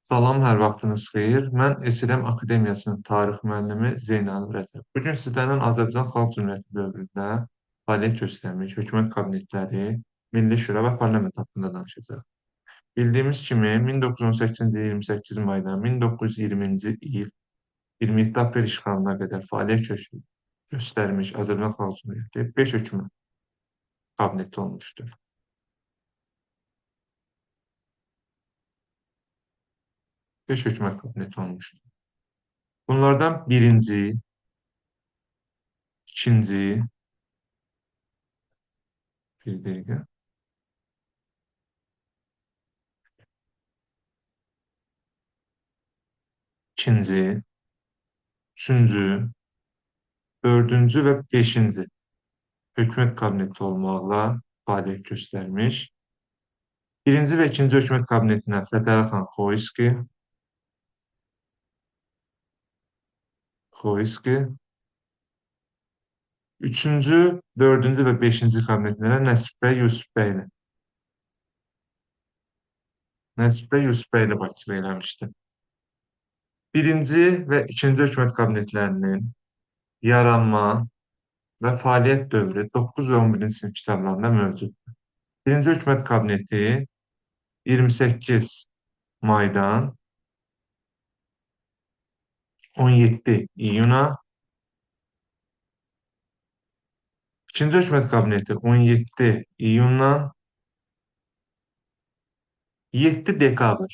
Salam, hər vaxtınız xeyir. Mən SLM Akademiyasının tarix müəllimi Zeynalov Rəcəb. Bu gün sizlərlə Azərbaycan Xalq Cümhuriyyəti dövründə fəaliyyət göstərmiş hökumət kabinetləri, Milli Şura və Parlament haqqında danışacağıq. Bildiyimiz kimi 1918-ci il 28 maydan 1920-ci il 27 aprel işğalına qədər fəaliyyət göstərmiş Azərbaycan Xalq Cümhuriyyəti 5 hökumət kabineti olmuşdur. 5 hökumət kabineti olmuşdur. Bunlardan birinci, ikinci, bir dəqiqə. İkinci, üçüncü, dördüncü və beşinci hökumət kabineti olmaqla fəaliyyət göstərmiş. Birinci və ikinci hökumət kabinetinə Fətəli xan Xoyski, üçüncü, dördüncü və beşinci kabinetlərə Nəsib bəy Yusifbəyli. Nəsib bəy Yusifbəyli başçılıq eləmişdi. Birinci və ikinci hökumət kabinetlərinin yaranma və fəaliyyət dövrü 9 və 11-ci sinif kitablarında mövcuddur. Birinci hökumət kabineti 28 maydan 17 iyuna, İkinci hökumət kabineti 17 iyundan 7 dekabr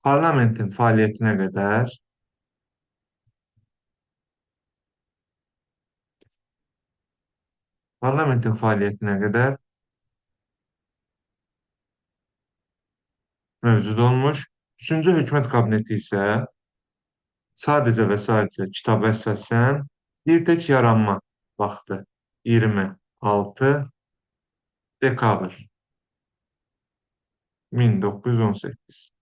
parlamentin fəaliyyətinə qədər mövcud olmuş. Üçüncü hökumət kabineti isə sadəcə və sadəcə kitaba əsasən bir tək yaranma vaxtı 26 dekabr 1918.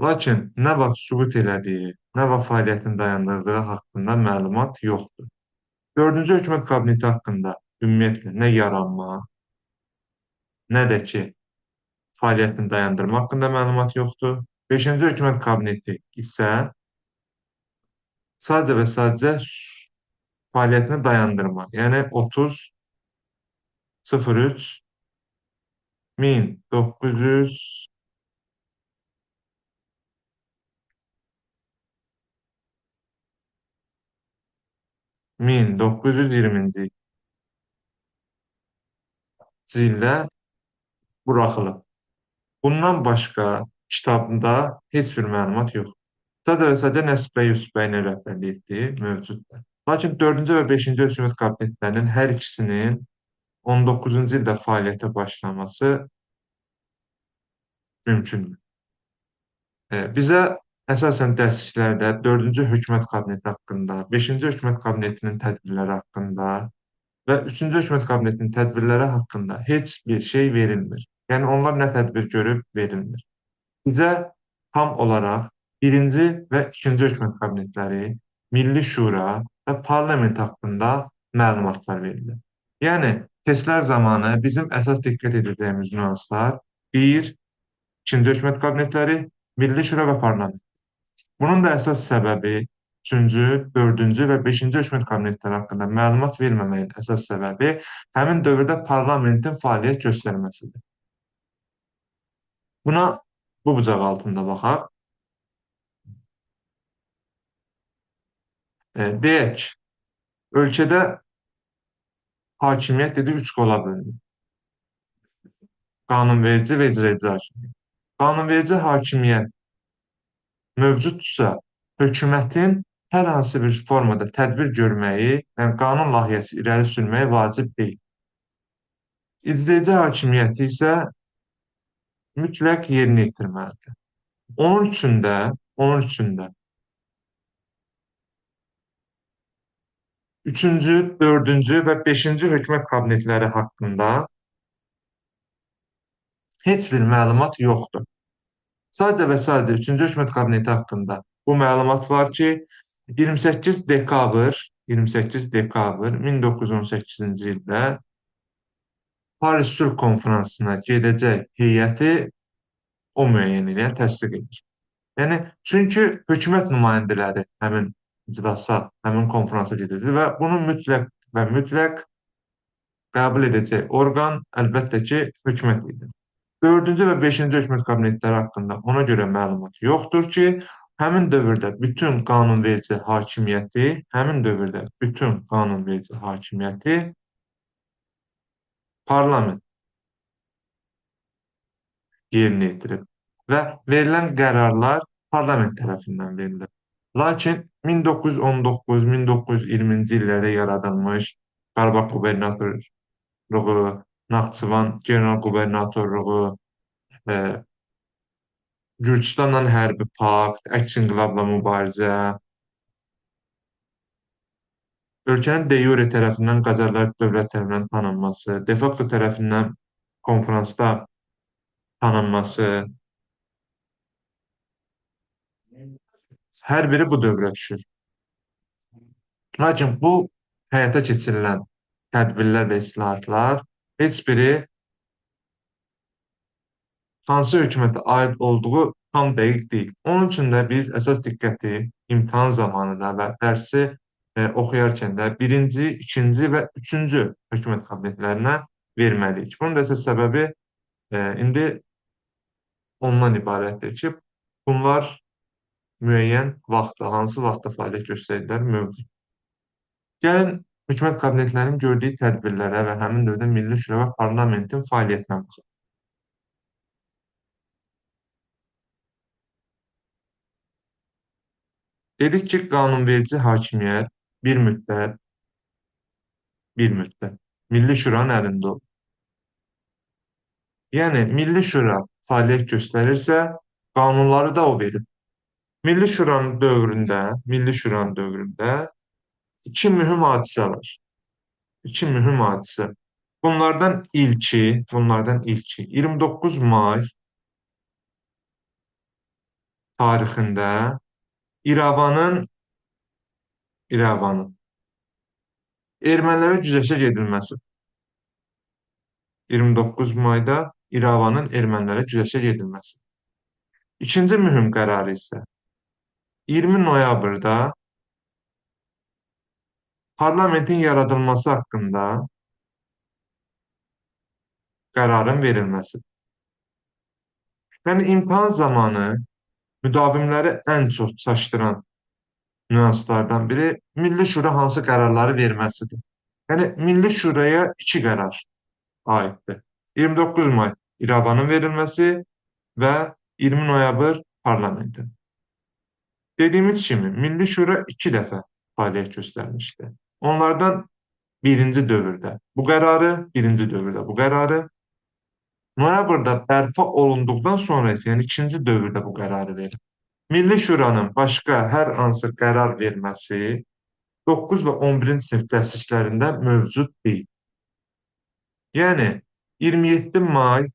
Lakin nə vaxt süqut elədiyi, nə vaxt fəaliyyətini dayandırdığı haqqında məlumat yoxdur. Dördüncü hökumət kabineti haqqında ümumiyyətlə nə yaranma, nə də ki fəaliyyətini dayandırma haqqında məlumat yoxdur. Beşinci hökumət kabineti isə sadəcə və sadəcə fəaliyyətini dayandırma, yəni 30.03 1920-ci ildə buraxılıb. Bundan başqa kitabda heç bir məlumat yoxdur. Sadəcə və sadəcə Nəsib bəy Yusifbəyin rəhbərlik etdiyi mövcuddur. Lakin 4-cü və 5-ci hökumət kabinetlərinin hər ikisinin 19-cu ildə fəaliyyətə başlaması mümkündür. Bizə əsasən dərsliklərdə 4-cü hökumət kabineti haqqında, 5-ci hökumət kabinetinin tədbirləri haqqında və 3-cü hökumət kabinetinin tədbirləri haqqında heç bir şey verilmir. Yəni onlar nə tədbir görüb verilmir. Bizə tam olaraq birinci və ikinci hökumət kabinetləri, Milli Şura və parlament haqqında məlumatlar verilir. Yəni testlər zamanı bizim əsas diqqət edəcəyimiz nüanslar 1, ikinci hökumət kabinetləri, Milli Şura və parlament. Bunun da əsas səbəbi 3-cü, 4-cü və 5-ci hökumət kabinetləri haqqında məlumat verməməyin əsas səbəbi həmin dövrdə parlamentin fəaliyyət göstərməsidir. Buna bu bucaq altında baxaq. Deyək, ölkədə hakimiyyət dedi 3 qola bölünür. Qanunverici və icraedici hakimiyyət. Qanunverici hakimiyyət mövcuddursa, hökumətin hər hansı bir formada tədbir görməyi, yəni qanun layihəsi irəli sürməyi vacib deyil. İcraedici hakimiyyəti isə mütləq yerinə yetirməlidir. Onun üçün də 3-cü, 4-cü və 5-ci hökumət kabinetləri haqqında heç bir məlumat yoxdur. Sadəcə və sadəcə 3-cü hökumət kabineti haqqında bu məlumat var ki, 28 dekabr 1918-ci ildə Paris Sülh Konfransına gedəcək heyəti o müəyyən edir, yəni təsdiq edir. Yəni, çünki hökumət nümayəndələri həmin iclasa, həmin konfransa gedirdi və bunu mütləq və mütləq qəbul edəcək orqan əlbəttə ki, hökumət idi. 4-cü və 5-ci hökumət kabinetləri haqqında ona görə məlumat yoxdur ki, həmin dövrdə bütün qanunverici hakimiyyəti, həmin dövrdə bütün qanunverici hakimiyyəti parlament yerinə yetirib və verilən qərarlar parlament tərəfindən verilir. Lakin 1919-1920-ci illərdə yaradılmış Qarabağ qubernatorluğu, Naxçıvan general qubernatorluğu, Gürcüstanla hərbi pakt, əks inqilabla mübarizə, ölkənin de jure tərəfindən Qacarlar dövlət tərəfindən tanınması, de facto tərəfindən konfransda tanınması, hər biri bu dövrə düşür. Lakin bu həyata keçirilən tədbirlər və islahatlar heç biri hansı hökumətə aid olduğu tam dəqiq deyil. Onun üçün də biz əsas diqqəti imtahan zamanı da və dərsi oxuyarkən də birinci, ikinci və üçüncü hökumət kabinetlərinə verməliyik. Bunun da əsas səbəbi indi ondan ibarətdir ki, bunlar müəyyən vaxtda, hansı vaxtda fəaliyyət göstərdilər mövcud. Gəlin, hökumət kabinetlərinin gördüyü tədbirlərə və həmin dövrdə Milli Şura və parlamentin fəaliyyətinə baxaq. Dedik ki, qanunverici hakimiyyət bir müddət Milli Şuranın əlində olur. Yəni, Milli Şura fəaliyyət göstərirsə, qanunları da o verib. Milli Şuranın dövründə iki mühüm hadisə var. İki mühüm hadisə. Bunlardan ilki 29 may tarixində İrəvanın ermənilərə güzəştə gedilməsi. 29 mayda İrəvanın ermənilərə güzəştə gedilməsi. İkinci mühüm qərarı isə 20 noyabrda parlamentin yaradılması haqqında qərarın verilməsi. Yəni, imtahan zamanı müdavimləri ən çox çaşdıran nüanslardan biri Milli Şura hansı qərarları verməsidir. Yəni, Milli Şuraya iki qərar aiddir. 29 may İrəvanın verilməsi və 20 noyabr parlamentin. Dediyimiz kimi, Milli Şura iki dəfə fəaliyyət göstərmişdi. Onlardan birinci dövrdə bu qərarı, noyabrda bərpa olunduqdan sonra isə, yəni ikinci dövrdə bu qərarı verir. Milli Şuranın başqa hər hansı qərar verməsi 9 və 11-ci sinif dərsliklərində mövcud deyil. Yəni, 27 may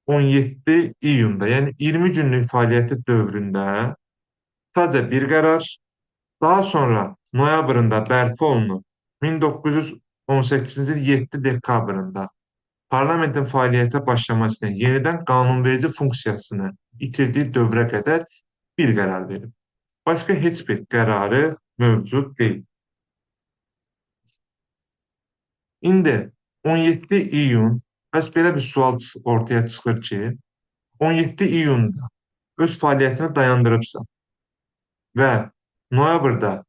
17 iyunda, yəni 20 günlük fəaliyyəti dövründə sadəcə bir qərar, daha sonra noyabrında bərpa olunub 1918-ci il 7 dekabrında parlamentin fəaliyyətə başlamasına yenidən qanunverici funksiyasını itirdiyi dövrə qədər bir qərar verib. Başqa heç bir qərarı mövcud deyil. İndi 17 iyun, bəs belə bir sual ortaya çıxır ki, 17 iyunda öz fəaliyyətini dayandırıbsa və noyabrda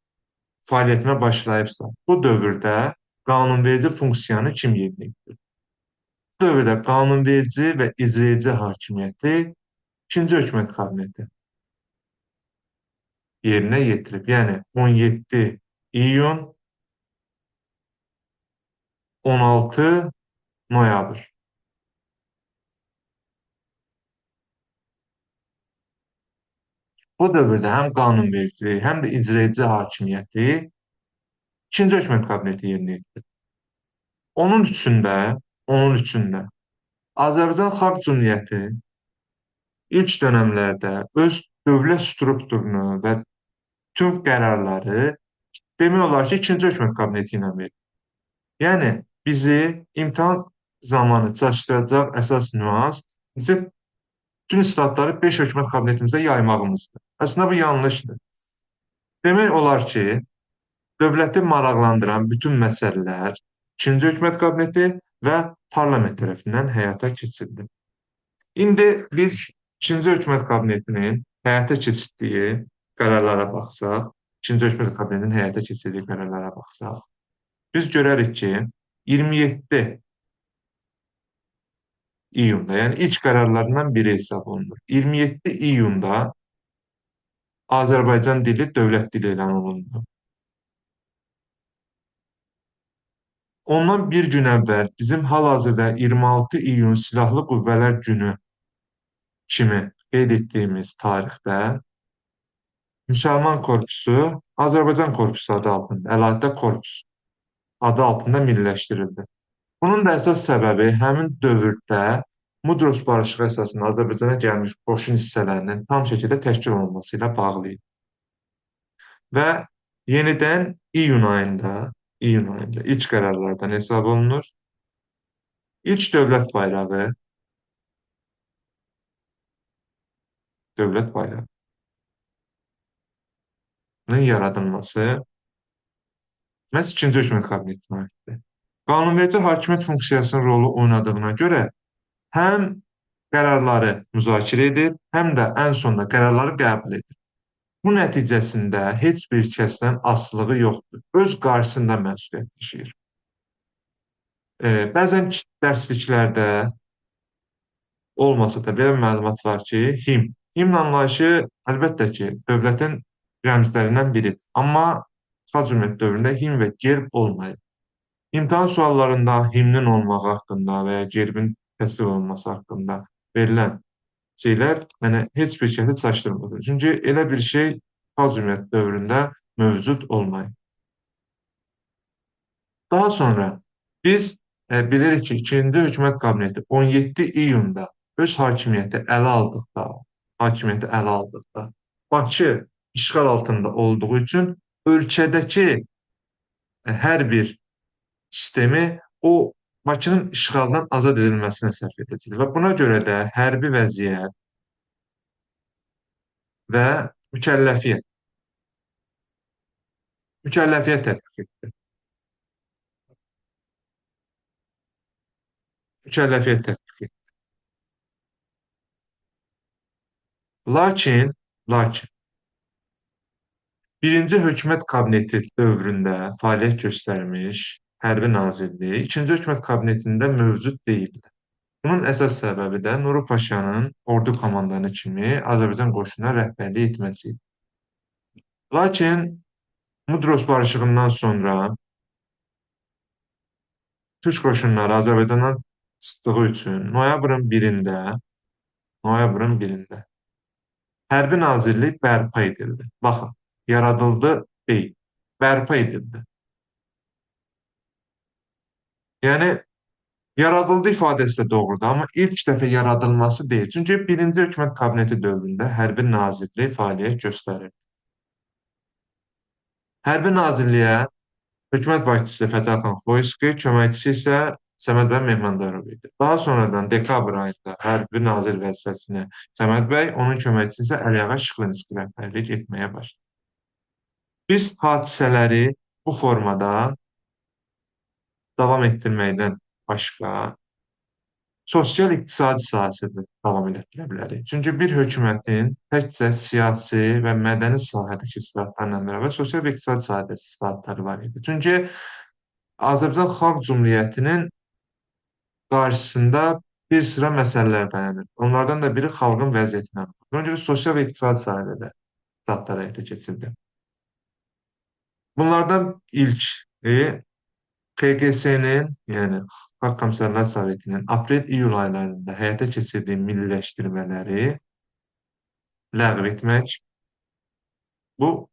fəaliyyətinə başlayıbsa, bu dövrdə qanunverici funksiyanı kim yerinə yetirir? Bu dövrdə qanunverici və icraedici hakimiyyəti ikinci hökumət kabineti yerinə yetirib. Yəni 17 iyun 16 noyabr. Bu dövrdə həm qanunverici, həm də icraedici hakimiyyəti ikinci hökumət kabineti yerinə yetirir. Onun üçün də Azərbaycan Xalq Cümhuriyyəti ilk dönəmlərdə öz dövlət strukturunu və tüm qərarları demək olar ki, ikinci hökumət kabineti ilə verir. Yəni, bizi imtahan zamanı çaşdıracaq əsas nüans bizi bütün islahatları 5 hökumət kabinetimizə yaymağımızdır. Əslində bu yanlışdır. Demək olar ki, dövləti maraqlandıran bütün məsələlər 2-ci hökumət kabineti və parlament tərəfindən həyata keçirildi. İndi biz 2-ci hökumət kabinetinin həyata keçirdiyi qərarlara baxsaq, 2-ci hökumət kabinetinin həyata keçirdiyi qərarlara baxsaq, biz görərik ki, 27 iyunda, yəni ilk qərarlarından biri hesab olunur. 27 iyunda Azərbaycan dili dövlət dili elan olundu. Ondan bir gün əvvəl bizim hal-hazırda 26 iyun Silahlı Qüvvələr Günü kimi qeyd etdiyimiz tarixdə Müsəlman Korpusu Azərbaycan Korpusu adı altında, Əlahiddə Korpus adı altında milliləşdirildi. Bunun da əsas səbəbi həmin dövrdə Mudros barışığı əsasında Azərbaycana gəlmiş qoşun hissələrinin tam şəkildə təşkil olunması ilə bağlı idi. Və yenidən iyun ayında ilk qərarlardan hesab olunur. İlk dövlət bayrağı dövlət bayrağının yaradılması məhz 2-ci hökumət kabinetinə aiddir. Qanunverici hakimiyyət funksiyasının rolu oynadığına görə həm qərarları müzakirə edir, həm də ən sonda qərarları qəbul edir. Bu nəticəsində heç bir kəsdən asılılığı yoxdur. Öz qarşısında məsuliyyət daşıyır. Bəzən dərsliklərdə olmasa da belə məlumat var ki, himn. Himn anlayışı əlbəttə ki, dövlətin rəmzlərindən biridir. Amma Xalq Cümhuriyyəti dövründə himn və gerb olmayıb. İmtahan suallarında himnin olmağı haqqında və ya gerbin təsdiq olunması haqqında verilən şeylər mənə heç bir kəsi çaşdırmır. Çünki elə bir şey Xalq Cümhuriyyəti dövründə mövcud olmayıb. Daha sonra biz bilirik ki, 2-ci Hökumət Kabineti 17 iyunda öz hakimiyyəti ələ aldıqda, Bakı işğal altında olduğu üçün ölkədəki hər bir sistemi o Bakının işğaldan azad edilməsinə sərf edəcək. Və buna görə də hərbi vəziyyət və mükəlləfiyyət tətbiq etdi. Mükəlləfiyyət tətbiq etdi. Lakin birinci hökumət kabineti dövründə fəaliyyət göstərmiş Hərbi Nazirliyi ikinci hökumət kabinetində mövcud deyildi. Bunun əsas səbəbi də Nuru Paşanın ordu komandanı kimi Azərbaycan qoşununa rəhbərlik etməsi idi. Lakin Mudros barışığından sonra Türk qoşunları Azərbaycandan çıxdığı üçün noyabrın 1-ində Hərbi Nazirlik bərpa edildi. Baxın, yaradıldı deyil, bərpa edildi. Yəni, yaradıldı ifadəsi də doğrudur, amma ilk dəfə yaradılması deyil. Çünki birinci hökumət kabineti dövründə Hərbi Nazirlik fəaliyyət göstərir. Hərbi Nazirliyə hökumət başçısı Fətəli xan Xoyski, köməkçisi isə Səməd bəy Mehmandarov idi. Daha sonradan dekabr ayında Hərbi Nazir vəzifəsini Səməd bəy, onun köməkçisi isə Əliağa Şıxlinski rəhbərlik etməyə başladı. Biz hadisələri bu formada davam etdirməkdən başqa sosial-iqtisadi sahəsində davam elətdirə bilərik. Çünki bir hökumətin təkcə siyasi və mədəni sahədəki islahatlarla bərabər sosial və iqtisadi sahədə islahatları var idi. Çünki Azərbaycan Xalq Cümhuriyyətinin qarşısında bir sıra məsələlər dayanır. Onlardan da biri xalqın vəziyyətinə. Buna görə sosial və iqtisadi sahədə də islahatlar həyata keçirildi. Bunlardan ilki KQS-nin, yəni Xalq Komissarlar Sovetinin aprel-iyul aylarında həyata keçirdiyi milliləşdirmələri ləğv etmək. Bu,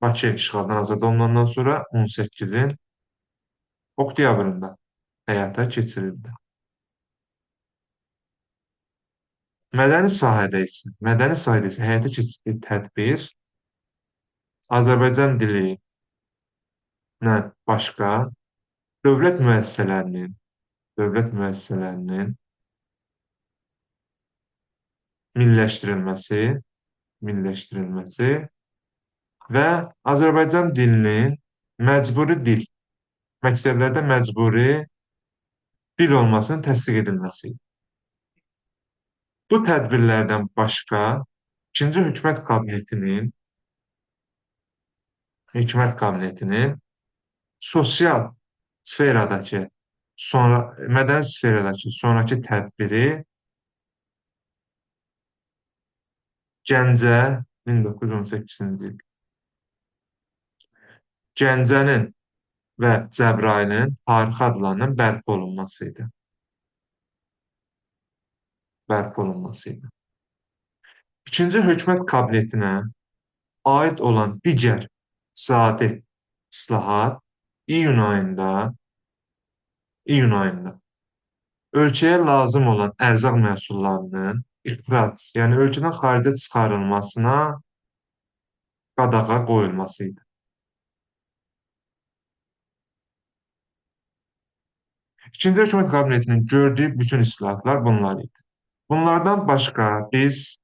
Bakı işğaldan azad olunandan sonra 18-in oktyabrında həyata keçirildi. Mədəni sahədə isə həyata keçirdiyi tədbir Azərbaycan dili ilə başqa dövlət müəssisələrinin, Dövlət müəssisələrinin milliləşdirilməsi, milliləşdirilməsi və Azərbaycan dilinin məcburi dil, məktəblərdə məcburi dil olmasının təsdiq edilməsi idi. Bu tədbirlərdən başqa ikinci hökumət kabinetinin sosial sferadakı, sonra mədəni sferadakı sonrakı tədbiri Gəncə 1918-ci il. Gəncənin və Cəbrayılın tarixi adlarının bərpa olunması idi. Bərpa olunması idi. İkinci hökumət kabinetinə aid olan digər iqtisadi islahat iyun ayında ölkəyə lazım olan ərzaq məhsullarının ixrac, yəni ölkədən xaricə çıxarılmasına qadağa qoyulması idi. İkinci hökumət kabinetinin gördüyü bütün islahatlar bunlar idi. Bunlardan başqa biz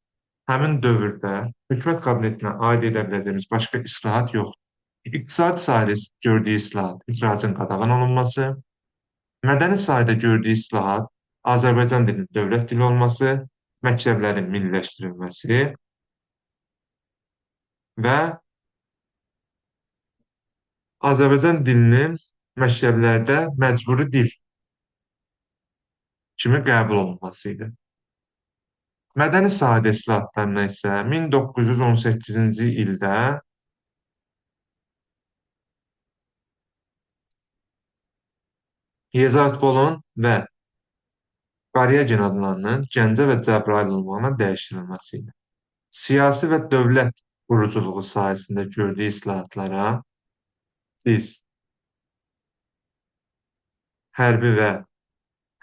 həmin dövrdə hökumət kabinetinə aid edə biləcəyimiz başqa islahat yoxdur. İqtisadi sahədə gördüyü islahat ixracın qadağan olunması, mədəni sahədə gördüyü islahat Azərbaycan dilinin dövlət dili olması, məktəblərin milliləşdirilməsi və Azərbaycan dilinin məktəblərdə məcburi dil kimi qəbul olunması idi. Mədəni sahədə islahatlarına isə 1918-ci ildə Yezatbolun və Qaryagin adlarının Gəncə və Cəbrayıl olmağına dəyişdirilməsi idi. Siyasi və dövlət quruculuğu sahəsində gördüyü islahatlara biz hərbi və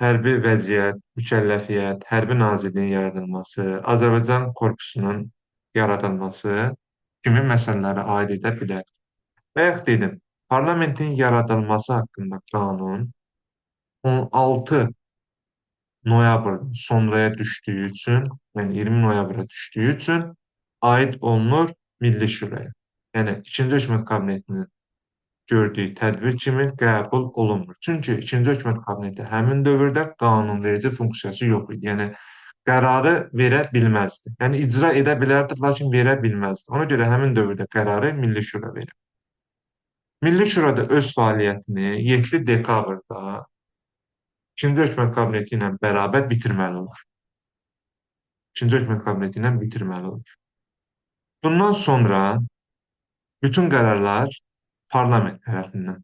hərbi vəziyyət, mükəlləfiyyət, hərbi nazirliyin yaradılması, Azərbaycan korpusunun yaradılması kimi məsələlərə aid edə bilərik. Bayaq dedim, parlamentin yaradılması haqqında qanun 16 noyabrdan sonraya düşdüyü üçün, yəni 20 noyabra düşdüyü üçün aid olunur Milli Şuraya. Yəni ikinci hökumət kabinetinin gördüyü tədbir kimi qəbul olunmur. Çünki ikinci hökumət kabineti həmin dövrdə qanunverici funksiyası yox idi. Yəni qərarı verə bilməzdi. Yəni icra edə bilərdi, lakin verə bilməzdi. Ona görə həmin dövrdə qərarı Milli Şura verir. Milli Şura da öz fəaliyyətini 7 dekabrda ikinci hökumət kabineti ilə bərabər bitirməli olur. İkinci hökumət kabineti ilə bitirməli olur. Bundan sonra bütün qərarlar parlament tərəfindən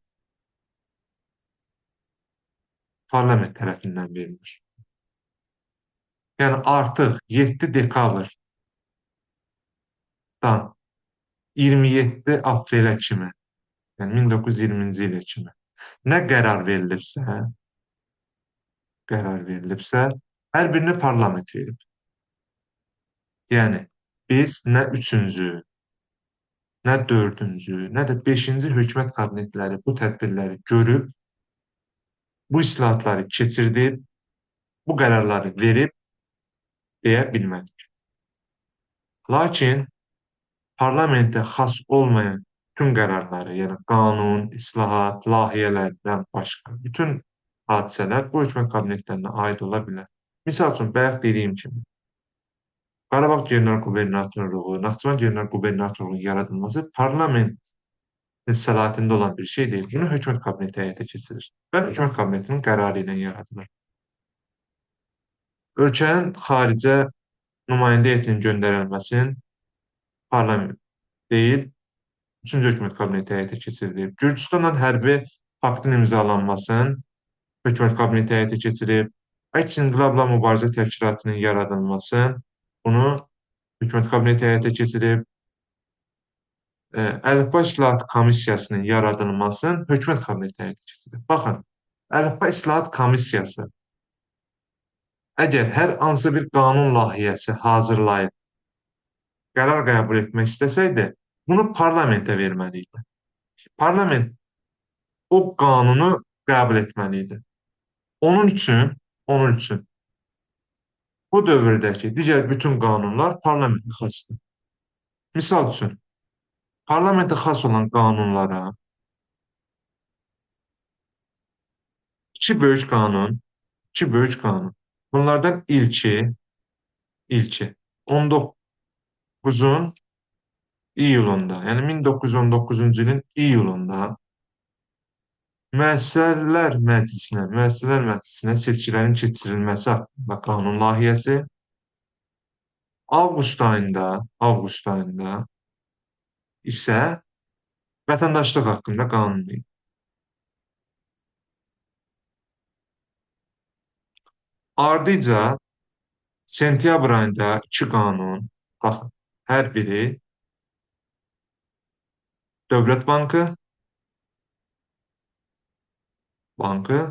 verilir. Yəni artıq 7 dekabrdan 27 aprelə kimi, yəni 1920-ci ilə kimi nə qərar verilibsə, hər birini parlament verib. Yəni biz nə üçüncü, nə dördüncü, nə də beşinci hökumət kabinetləri bu tədbirləri görüb, bu islahatları keçirdib, bu qərarları verib deyə bilmədik. Lakin parlamentə xas olmayan bütün qərarları, yəni qanun, islahat, layihələrdən başqa bütün hadisələr bu hökumət kabinetlərinə aid ola bilər. Misal üçün, bayaq dediyim kimi, Qarabağ General Qubernatorluğu, Naxçıvan General Qubernatorluğunun yaradılması parlamentin səlahiyyətində olan bir şey deyil. Bunu hökumət kabineti həyata keçirir və hökumət kabinetinin qərarı ilə yaradılır. Ölkənin xaricə nümayəndə heyətinin göndərilməsinin parlament deyil, üçüncü hökumət kabineti həyata keçirilib. Gürcüstanla hərbi paktın imzalanmasının hökumət kabineti həyata keçirib. Əks inqilabla mübarizə təşkilatının yaradılması, bunu hökumət kabineti həyata keçirib. Əlifba İslahat Komissiyasının yaradılmasını hökumət kabineti həyata keçirib. Baxın, Əlifba İslahat Komissiyası əgər hər hansı bir qanun layihəsi hazırlayıb qərar qəbul etmək istəsəydi, bunu parlamentə verməli idi. Parlament o qanunu qəbul etməli idi. Onun üçün bu dövrdəki digər bütün qanunlar parlamentə xasdır. Misal üçün, parlamentə xas olan qanunlara iki böyük qanun, iki böyük qanun. Bunlardan ilki 19-un iyulunda, yəni 1919-cu ilin iyulunda Müəssisələr Məclisinə seçkilərin keçirilməsi haqqında qanun layihəsi avqust ayında isə vətəndaşlıq haqqında qanun idi. Ardıca sentyabr ayında iki qanun, baxın, hər biri Dövlət Bankı və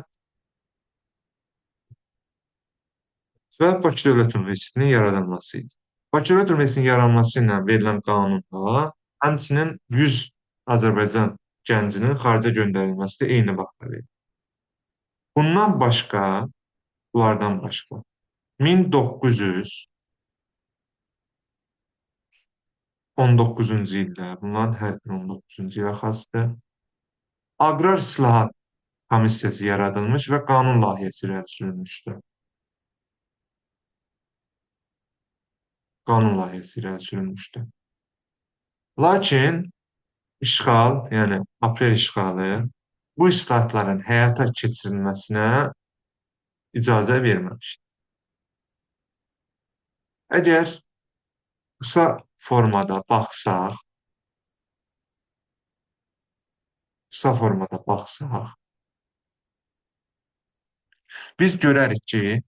Bakı Dövlət Universitetinin yaradılması idi. Bakı Dövlət Universitetinin yaranması ilə verilən qanunda həmçinin 100 Azərbaycan gəncinin xaricə göndərilməsi də eyni vaxtda verilir. Bundan başqa, bunlardan başqa 1919-cu ildə, bunların hər biri 19-cu ilə xasdır. Aqrar İslahat Komissiyası yaradılmış və qanun layihəsi irəli sürülmüşdür. Qanun layihəsi irəli sürülmüşdür. Lakin işğal, yəni aprel işğalı bu islahatların həyata keçirilməsinə icazə verməmişdir. Əgər qısa formada baxsaq, qısa formada baxsaq, biz görərik ki,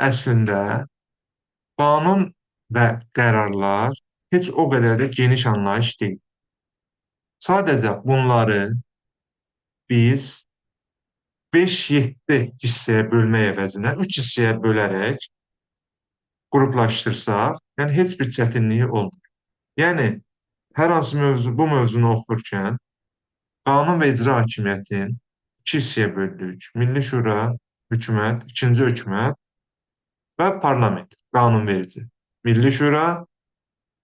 əslində qanun və qərarlar heç o qədər də geniş anlayış deyil. Sadəcə bunları biz 5-7 hissəyə bölmək əvəzinə 3 hissəyə bölərək qruplaşdırsaq, yəni heç bir çətinliyi olmur. Yəni hər hansı mövzu, bu mövzunu oxurkən qanun və icra hakimiyyətini iki hissəyə böldük. Milli Şura, hökumət, ikinci hökumət və parlament, qanunverici. Milli Şura,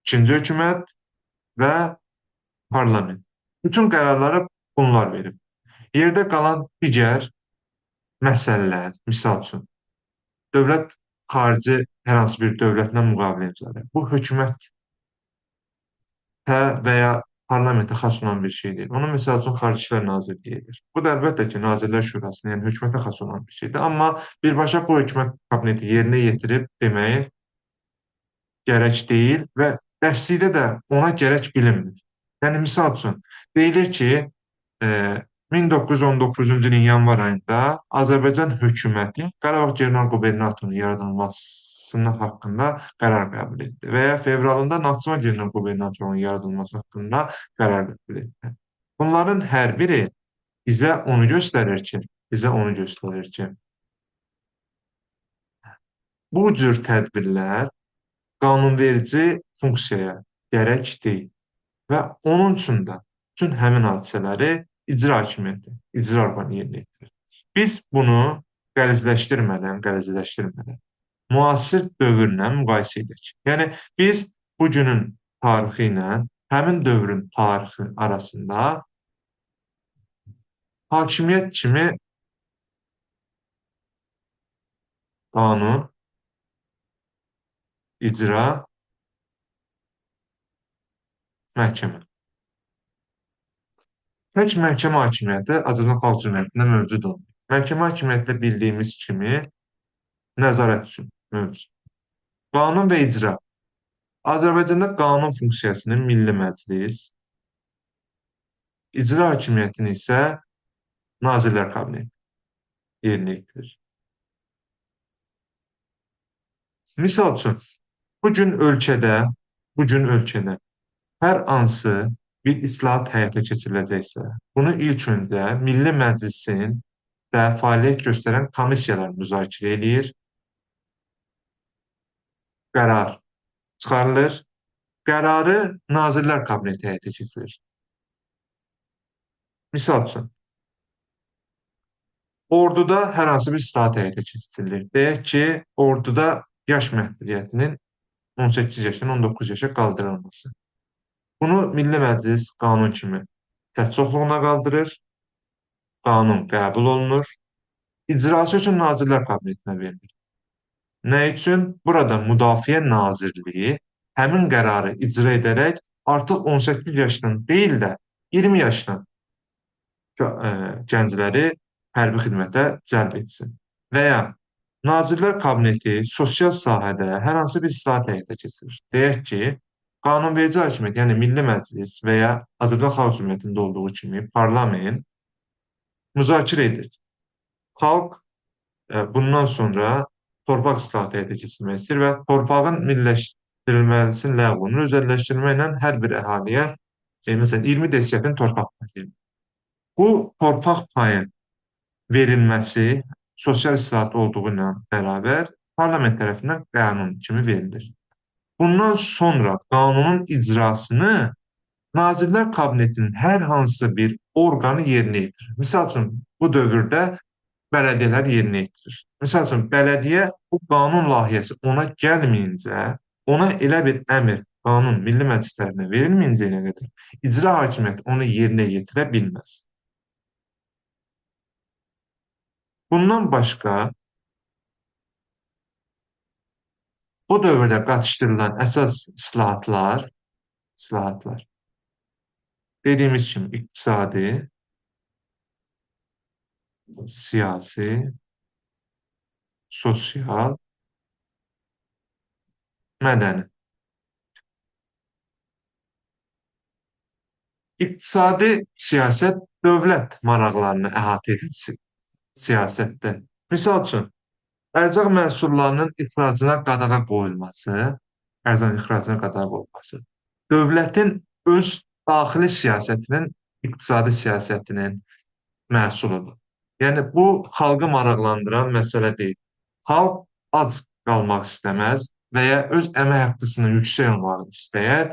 ikinci hökumət və parlament. Bütün qərarları bunlar verib. Yerdə qalan digər məsələlər, misal üçün, dövlət xarici hər hansı bir dövlətlə müqavilə imzalayır. Bu hökumətə və ya parlamentə xas olan bir şey deyil. Onu misal üçün Xarici İşlər Nazirliyi edir. Bu da əlbəttə ki, Nazirlər Şurasının, yəni hökumətə xas olan bir şeydir. Amma birbaşa bu hökumət kabineti yerinə yetirib deməyi gərək deyil və dərslikdə də ona gərək bilinmir. Yəni misal üçün deyilir ki, 1919-cu ilin yanvar ayında Azərbaycan hökuməti Qarabağ General Qubernatorunun yaradılmasını haqqında qərar qəbul etdi və ya fevralında Naxçıvan General Qubernatorunun yaradılması haqqında qərar qəbul etdi. Bunların hər biri bizə onu göstərir ki, bizə onu göstərir ki, bu cür tədbirlər qanunverici funksiyaya gərək deyil və onun üçün də bütün həmin hadisələri icra hakimiyyəti, icra orqanı yerinə yetirir. Biz bunu qəlizləşdirmədən müasir dövrlə müqayisə edək. Yəni biz bugünün tarixi ilə həmin dövrün tarixi arasında hakimiyyət kimi qanun, icra, məhkəmə. Tək məhkəmə hakimiyyəti Azərbaycan Xalq Cümhuriyyətində mövcud olmayıb. Məhkəmə hakimiyyəti bildiyimiz kimi nəzarət üçün mövcud. Qanun və icra. Azərbaycanda qanun funksiyasını Milli Məclis, icra hakimiyyətini isə Nazirlər Kabineti yerinə yetirir. Misal üçün, bugün ölkədə hər hansı bir islahat həyata keçiriləcəksə, bunu ilk öncə Milli Məclisin və fəaliyyət göstərən komissiyalar müzakirə eləyir, qərar çıxarılır, qərarı Nazirlər Kabineti həyata keçirir. Misal üçün, Orduda hər hansı bir islahat həyata keçirilir. Deyək ki, orduda yaş məhdudiyyətinin 18 yaşdan 19 yaşa qaldırılması. Bunu Milli Məclis qanun kimi səs çoxluğuna qaldırır, qanun qəbul olunur, İcrası üçün Nazirlər Kabinetinə verilir. Nə üçün? Burada Müdafiə Nazirliyi həmin qərarı icra edərək artıq 18 yaşdan deyil də 20 yaşdan gəncləri hərbi xidmətə cəlb etsin. Və ya Nazirlər Kabineti sosial sahədə hər hansı bir islahat həyata keçirir. Deyək ki, qanunverici hakimiyyət, yəni Milli Məclis və ya Azərbaycan Xalq Cümhuriyyətində olduğu kimi parlament müzakirə edir. Xalq bundan sonra torpaq islahatı həyata keçirmək istəyir və torpağın milliləşdirilməsinin ləğv olunur. Özəlləşdirmə ilə hər bir əhaliyə məsələn 20 desyatin torpaq payı. Bu torpaq payı verilməsi sosial islahat olduğu ilə bərabər parlament tərəfindən qanun kimi verilir. Bundan sonra qanunun icrasını Nazirlər Kabinetinin hər hansı bir orqanı yerinə yetirir. Misal üçün, bu dövrdə bələdiyyələr yerinə yetirir. Misal üçün, bələdiyyə bu qanun layihəsi ona gəlməyincə, ona elə bir əmr, qanun Milli Məclis tərəfindən verilməyincə qədər icra hakimiyyəti onu yerinə yetirə bilməz. Bundan başqa, bu dövrdə qatışdırılan əsas islahatlar, dediyimiz kimi iqtisadi, siyasi, sosial, mədəni. İqtisadi siyasət dövlət maraqlarını əhatə edən siyasətdir. Misal üçün, ərzaq məhsullarının ixracına qadağa qoyulması, ərzaq ixracına qadağa qoyulması, dövlətin öz daxili siyasətinin, iqtisadi siyasətinin məhsuludur. Yəni, bu, xalqı maraqlandıran məsələ deyil. Xalq ac qalmaq istəməz və ya öz əmək haqqısının yüksək olmağını istəyər.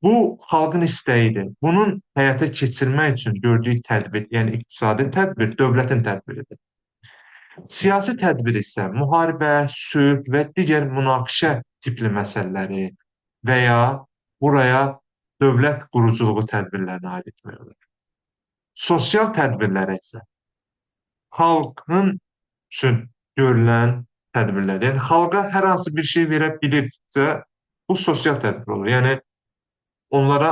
Bu, xalqın istəyidir. Bunun həyata keçirmək üçün gördüyü tədbir, yəni iqtisadi tədbir, dövlətin tədbiridir. Siyasi tədbir isə müharibə, sülh və digər münaqişə tipli məsələləri və ya buraya dövlət quruculuğu tədbirlərini aid etmək olar. Sosial tədbirlərə isə xalqın üçün görülən tədbirlər. Yəni, xalqa hər hansı bir şey verə bilirsə, bu sosial tədbir olur. Yəni, onlara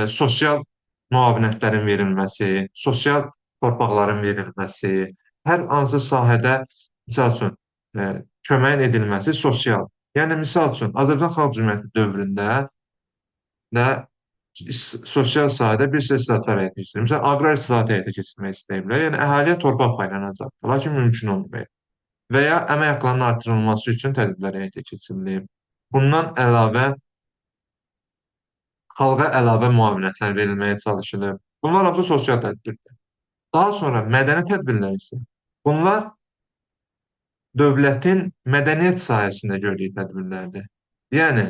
sosial müavinətlərin verilməsi, sosial torpaqların verilməsi, hər hansı sahədə, misal üçün, köməyin edilməsi sosial. Yəni, misal üçün, Azərbaycan Xalq Cümhuriyyəti dövründə də sosial sahədə bir sıra islahatlar həyata keçirilir. Məsələn, aqrar islahatı həyata keçirmək istəyiblər. Yəni, əhaliyə torpaq paylanacaq. Lakin mümkün olmayıb. Və ya əmək haqlarının artırılması üçün tədbirlər həyata keçirilib. Bundan əlavə, xalqa əlavə müavinətlər verilməyə çalışılıb. Bunlar hamısı sosial tədbirdir. Daha sonra mədəni tədbirlər isə bunlar dövlətin mədəniyyət sahəsində gördüyü tədbirlərdir. Yəni,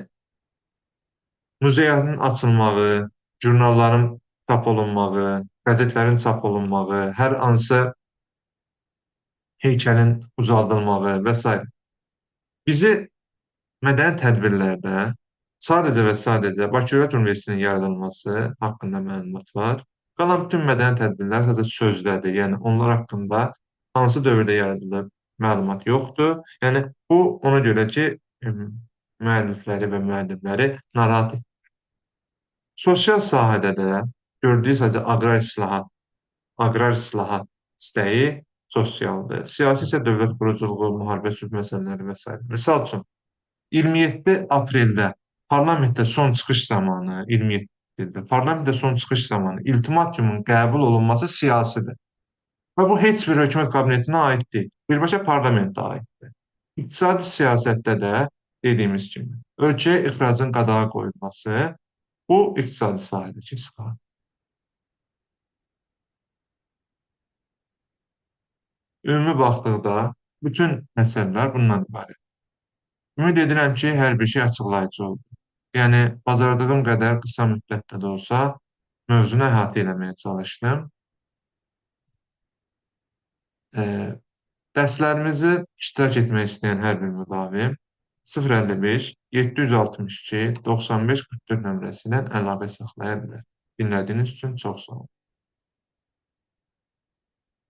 muzeylərin açılmağı, jurnalların çap olunmağı, qəzetlərin çap olunmağı, hər hansı heykəlin ucaldılmağı və s. Bizi mədəni tədbirlərdə sadəcə və sadəcə Bakı Dövlət Universitetinin yaradılması haqqında məlumat var. Qalan bütün mədəni tədbirlər sadəcə sözdədir. Yəni, onlar haqqında hansı dövrdə yaradılıb məlumat yoxdur. Yəni, bu ona görə ki, müəllifləri və müəllimləri narahat edir. Sosial sahədə də gördüyü sadəcə aqrar islahat istəyi sosialdır. Siyasi isə dövlət quruculuğu, müharibə, sülh məsələləri və s. Misal üçün, 27 apreldə parlamentdə son çıxış zamanı, 27-də parlamentdə son çıxış zamanı ultimatumun qəbul olunması siyasidir. Və bu heç bir hökumət kabinetinə aid deyil. Birbaşa parlamentə aiddir. İqtisadi siyasətdə də dediyimiz kimi, ölkəyə ixracın qadağa qoyulması bu iqtisadi sahədəki islahat. Ümumi baxdıqda bütün məsələlər bundan ibarət. Ümid edirəm ki, hər bir şey açıqlayıcı oldu. Yəni, bacardığım qədər qısa müddətdə də olsa, mövzunu əhatə eləməyə çalışdım. E, Dərslərimizi iştirak etmək istəyən hər bir müdavim 055 762 95 44 nömrəsi ilə əlaqə saxlaya bilər. Dinlədiyiniz üçün çox sağ olun.